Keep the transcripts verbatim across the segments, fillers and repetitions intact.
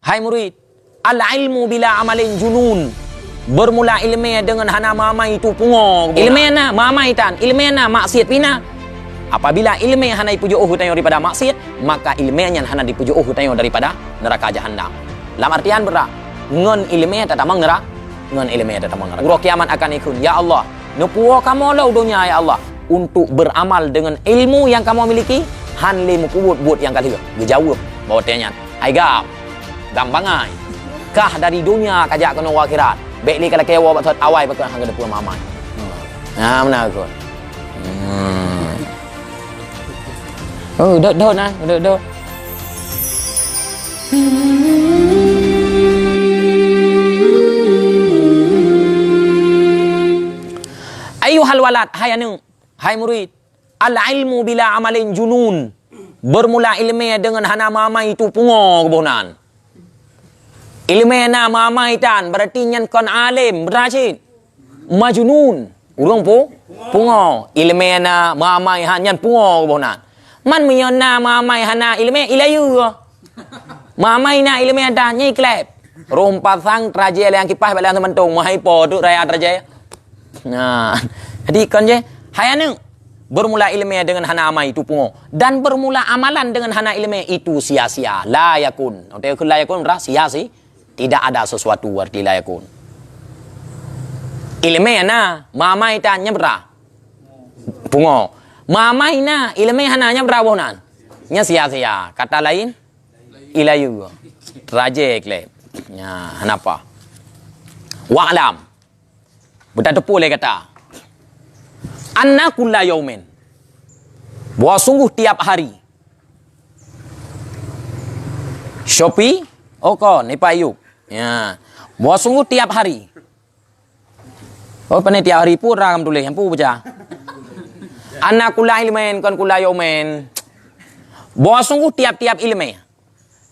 Hai murid, al-ilmu bila amalin junun. Bermula ileumèe deungon hana meuamai itu pungo. Ileumèe na meuamai tan, ileumèe na maksiat pih na. Apabila ileumèe hana jipeujeuôh geutanyoe daripada maksiat, maka ileumèe nyan hana jipeujeuôh geutanyoe daripada neuraka jahanam. Lam artian beurati, ngon ileumèe tatamong neura-, ngon ileumèe tatamong neuraka. Uroe kiamat akan ikheun, "Ya Allah, neupuwoe kamoe lom donya, ya Allah, untuk beramal deungon ilmu nyang kamoe miliki, hán lé meupeubuet buet nyang ka lheueh." Geujaweueb bak watèe nyan, "Hai gam, gam bangai! Kah dari donya kajak keunoe u akhirat, bèk lé kalakèe woe bak sot awai pakon hana geuteupeue meuamai." Nah, meunan kon. Hmm. Oh, dot, dot, nah, dot, dot. Ayuhal walad, hai aneuk, hai murid, al-ilmu bila amalin junun. Bermula ileumèe deungon hana meuamai itu pungo geuboh nan. Ileumèe na meuamai tan, beurati nyan kon além, beurati cit. Majnun, ureueng pu-, pungo. Ileumèe na meuamai han nyan pungo geuboh nan. Man meunyoe na meuamai hana ileumèe, ilayeue. Meuamai na ileumèe dah nyan ikleb. Rhom pasang trajé lé nyang kipaih bak lé nyang seumantong, meuhai po teuk raya trajé. Nah, jadi kon jih, hai aneuk, bermula ileumèe deungon hana amai itu pungo, dan bermula amalan deungon hana ileumèe itu sia-sia. La yakun. Watèe kheun la yakun, beurati sia-sia. Tidak ada sesuatu arti la yakun. Ileumèe na, meuamai tan nyan beurati pungo. Meuamai na, ileumèe hana nyan beurati boh nan. Nyan sia-sia. Kata laén, ilayeue. Trajé kleb. Nyan, hana apa. Wa'lam. Beutateupeue lé gata. Anna kulla yaumin. Bahwa sungguh tiap hari. Shopee, oh kon, ipa yub. Ya. Bahwa sungguh tiap hari. Oh, pane tiap hari pun ram tuléh, nyang pu baca. Anna kulla ilmin, kon kulla yaumin. Bahwa sungguh tiap-tiap ileumèe.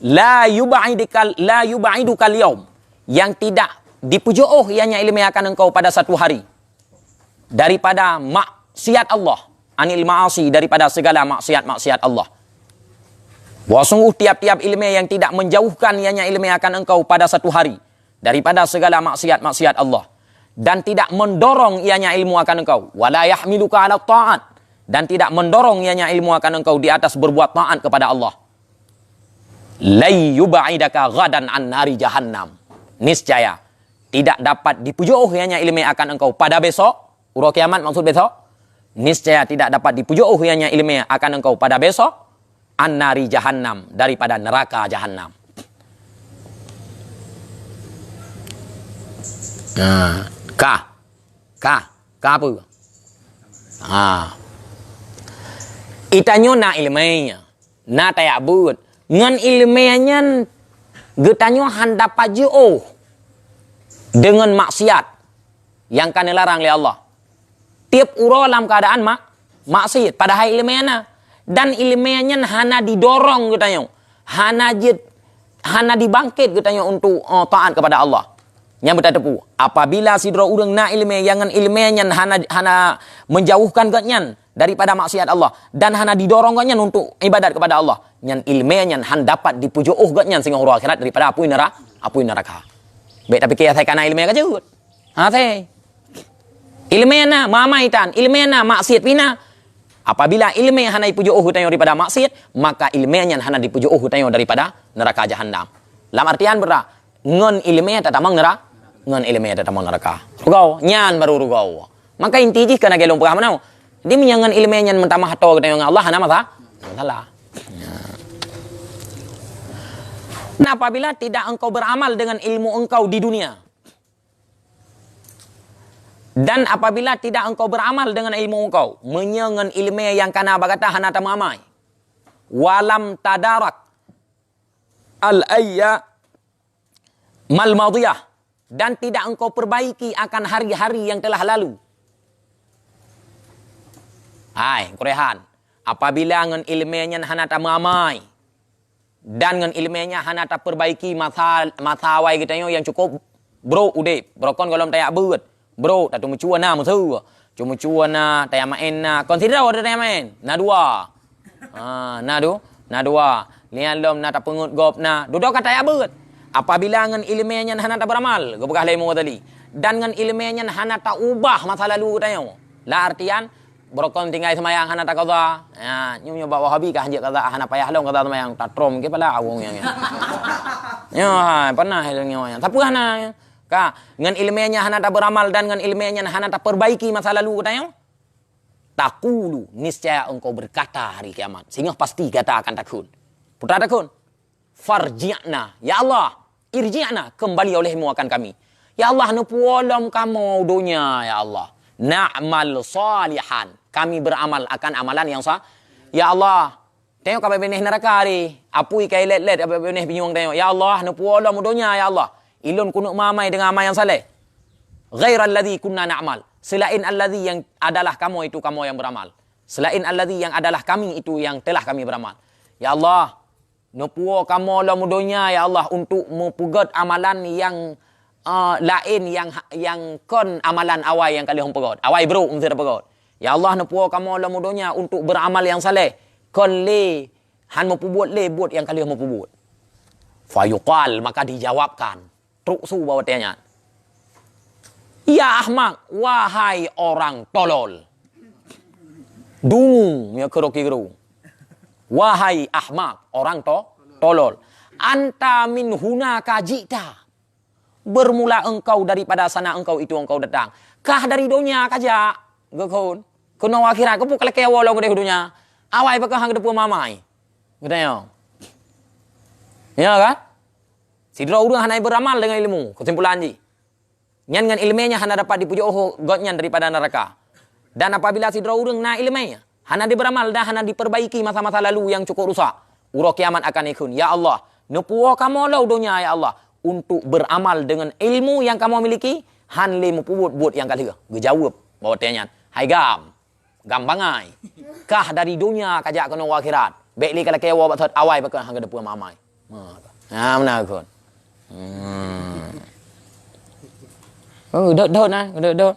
La yub'idukal, la yub'idukal yaum. Yang tidak dipeujeuôh ianya ileumèe akan engkau pada satu hari. Daripada maksiat Allah. Anil ma'asi, daripada segala maksiat-maksiat Allah. Bahwa sungguh tiap-tiap ileumèe yang tidak menjauhkan ianya ileumèe akan engkau pada satu hari. Daripada segala maksiat-maksiat Allah. Dan tidak mendorong ianya ilmu akan engkau. Wala yahmiluka ala ta'at. Dan tidak mendorong ianya ilmu akan engkau di atas berbuat taat kepada Allah. Lai yub'idaka ghadan an nari jahannam. Niscaya tidak dapat dipeujeuôh ianya ileumèe akan engkau pada besok, uroe kiamat maksud besok. Niscaya tidak dapat dipeujeuôh ianya ileumèe akan engkau pada besok, an nari jahannam, daripada neuraka jahannam. Nah, ka. Ka. Ka peue? Ha. Geutanyoe na ileumèe. Na tajak beuet. Ngon ileumèe nyan geutanyoe hana pajoh deungon maksiat nyang ka neularang lé Allah. Tiep uroe lam keuadaan mak-, maksiat, padahai ileumèe na. Dan ileumèe nyan hana didorong geutanyoe, hana jeuet, hana dibangkét geutanyoe untuk, eh, taat kepada Allah. Nyan beutateupeue, apabila sidroe ureuëng na ileumèe nyang ngon ileumèe nyan hana, hana menjauhkan geuhnyan daripada maksiat Allah dan hana didorong geuhnyan untuk ibadat kepada Allah, nyan ileumèe nyan han dapat dipeujeuôh geuhnyan singoh uroe akhirat daripada apui neura-, apui neuraka. Bèk tapike asai kana ileumèe ka jeuet. Asai. Ileumèe na, meuamai tan, ileumèe na, maksiat pih na. Apabila ileumèe hana dipeujeuôh geutanyoe daripada maksiat, maka ileumèe nyan hana dipeujeuôh geutanyoe daripada neuraka jahannam. Lam artian beurati, ngon ileumèe tatamong neura-, ngon ileumèe tatamong neuraka. Rugoe, nyan baru rugoe. Maka inti jih keu lagèe lôn peugah meunoe. Jadi meunyoe ngon ileumèe nyan meutamah atoe geutanyoe ngon Allah, hana masa-, hana masalah. Ya. Dan apabila tidak engkau beramal dengan ilmu engkau di dunia, dan apabila tidak engkau beramal dengan ilmu engkau, meunyoe ngon ileumèe nyang kana bak gata hana tameuamai, walam tadarak al ayya mal madiyah, dan tidak engkau perbaiki akan hari-hari yang telah lalu. Hai, kurehan, apabila ngon ileumèe nyan hana tameuamai, dan ngon ileumèe nyan hana tapeurbaiki masa, masa awai geutanyoe nyang cukup brôk udép, beurokon gohlom tajak beuet, brôk, tateumeue cue na meuseue, cue-cue na, tajak maén na, kon sidroe tajak maén, na dua. Ha, na du-, na dua. Nyan lom na tapeungeut gob na, dudoe ka tajak beuet. Apabila ngon ileumèe nyan hana tabeuramal, geupeugah lé Imam Ghazali, dan ngon ileumèe nyan hana taubah masa lalu geutanyoe. La artian, beurukon tinggai seumayang hana taqadha. Ya, nyoe, nyoe bak Wahabi ka hanjeuet qadha, hana payah lom qadha seumayang, tatrom keu pala awong nyang. Nyoe, ha, pernah nyoe nyan. Tapi hana. Ka, ngon ileumèe nyan hana tabeuramal dan ngon ileumèe nyan hana tapeurbaiki masa lalu geutanyoe. Taqulu, niscaya engkau berkata hari kiamat. Singoh pasti gata akan takheun. Peue takheun? Farji'na, ya Allah, irji'na, kembali olehmu akan kami. Ya Allah, neupuwoe lom kamoe u donya, ya Allah. Na'mal salihan, kami beramal akan amalan yang sa-, ya Allah, tanyoe ka binéh neuraka hari, apui ka ilét-lét, binéh pinyueng tanyoe. Ya Allah, neupuwoe lom u donya, ya Allah. Ilôn keuneuk meuamai deungon amai nyang saleh. Ghairal ladzi kunna na'mal. Selain alladzi yang adalah kamoe itu kamoe yang beramal. Selain alladzi yang adalah kami itu yang telah kami beramal. Ya Allah, neupuwoe kamoe lom u donya, ya Allah, untuk meupeugét amalan nyang, eh, laén nyang ha-, nyang kon amalan awai nyang ka lheueh meupeugét. Awai brôk meusé tapeugét. Ya Allah, neupuwoe kamoe lom u donya untuk beramal nyang saleh. Kon lé, han meupeubuet lé buet nyang ka lheueh meupeubuet. Fayuqal, maka dijawabkan. Trok su bak watèe nyan. Ya ahmak, wahai orang tolol. Dungu, ya keu Rocky Gerung. Wahai ahmak, orang to-, tolol. Anta min huna ka ji'ta. Bermula engkau daripada sana engkau itu engkau datang. Kah dari donya ka jak, geukhon. Keunoe akhirat, keupeue ka lakèe woe lom keudéh u donya. Awai pakon han geuteupeue mamai. Geutanyoe. Ya kan? Sidroe ureueng hana beuramal deungon ilmu, keusimpulan jih. Nyan ngon ileumèe nyan hana dapat dipeujoh gobnyan daripada neuraka. Dan apabila sidroe ureueng na ileumèe, hana dibeuramal dan hana dipeurbaiki masa-masa lalu nyang cukup rusak, uroe kiamat akan ikheun, "Ya Allah, neupuwoe kamoe lom u donya, ya Allah, untuk beuramal deungon ilmu nyang kamoe miliki, han lé meupeubuet buet nyang ka lheueh." Geujaweueb bak watèe nyan, "Hai gam, gam bangai. Kah dari donya ka jak keunoe u akhirat. Bèk lé ka lakèe woe bak thot, awai pakon han geuteupeue mamai." Ha, meunan kon. Hmm. Oh, dot-dot nah, dot-dot.